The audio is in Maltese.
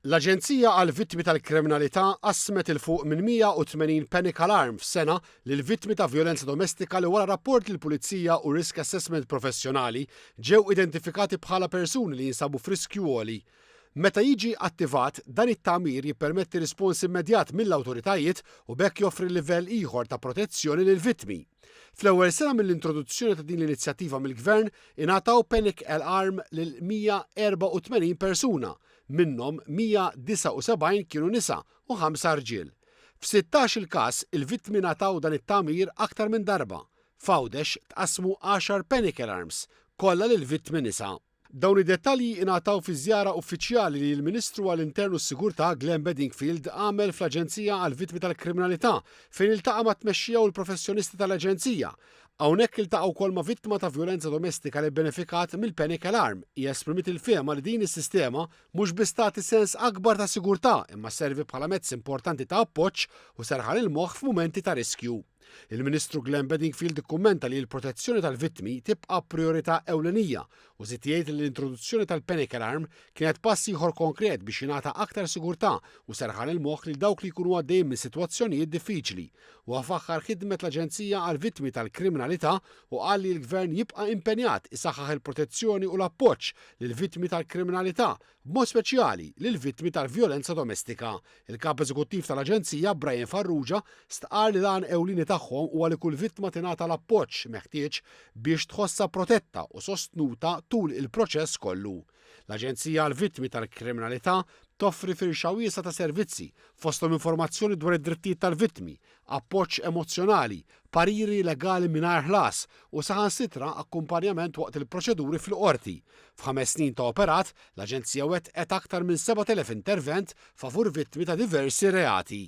L-Aġenzija għall-Vittmi tal-Kriminalità qassmet 'il fuq minn 180 panic alarm f'sena lil vittmi ta' vjolenza domestika li wara rapport lill-Pulizija u risk assessment professjonali ġew identifikati bħala persuni li jinsabu f'riskju għoli. Meta jiġi attivat, dan it-tagħmir jippermetti rispons immedjat mill-awtoritajiet u b'hekk joffri livell ieħor ta' protezzjoni lill-vittmi. Fl-ewwel sena mill-introduzzjoni ta' din l-inizjattiva mill-Gvern, ingħataw panic alarm lil 184 persuna, Minnhom 179 kienu nisa u ħamsa rġiel. F'sittax-il każ, il-vittmi ngħataw dan it-tagħmir aktar minn darba. F'Għawdex tqassmu għaxar panic alarms, kollha lil vittmi nisa. Dawn id-dettalji ingħataw fi żjara uffiċjali li l-Ministru għall-Intern u s-Sigurtà Glenn Bedingfield għamel fl-Aġenzija għall-Vittmi tal-Kriminalità fejn iltaqa' mat-tmexxija u l-professjonisti tal-Aġenzija. Hawnhekk iltaqa' wkoll ma' vittma ta' vjolenza domestika li bbenefikat mill-panic alarm. Hija esprimiet il-fehma li din is-sistema mhux biss tagħti sens akbar ta' sigurtà imma sservi bħala mezz importanti ta' appoġġ u serħan il-moħħ f'mumenti ta' riskju. Il-Ministru Glenn Bedingfield ikkummenta li l-protezzjoni tal-vittmi tibqa' prijorità ewlenija u żied jgħid li l-introduzzjoni tal-panic alarm kienet pass ieħor konkret biex jingħata aktar sigurtà u serħan il-moħħ lil dawk li jkunu għaddejjin minn sitwazzjonijiet diffiċli. Huwa faħħar ħidmet l-Aġenzija għall-Vittmi tal-Kriminalità u qal li l-Gvern jibqa' impenjat isaħħaħ il-protezzjoni u l-appoġġ lill-vittmi tal-kriminalità, b'mod speċjali lill-vittmi tal-vjolenza domestika. Il-Kap Eżekuttiv tal-Aġenzija, Brian Farrugia, stqarr li l-għan ewlieni tagħhom huwa li kull vittma tingħata l-appoġġ meħtieġ biex tħossha protetta u sostnuta tul il-proċess kollu. L-Aġenzija għall-Vittmi tal-Kriminalità toffri firxa wiesgħa ta' servizzi, fosthom informazzjoni dwar id-drittijiet tal-vittmi, appoġġ emozzjonali, pariri legali mingħajr ħlas u saħansitra akkumpanjament waqt il-proċeduri fil-qorti. F'ħames snin ta' operat, l-Aġenzija wettqet aktar minn 7,000 intervent favur vittmi ta' diversi reati.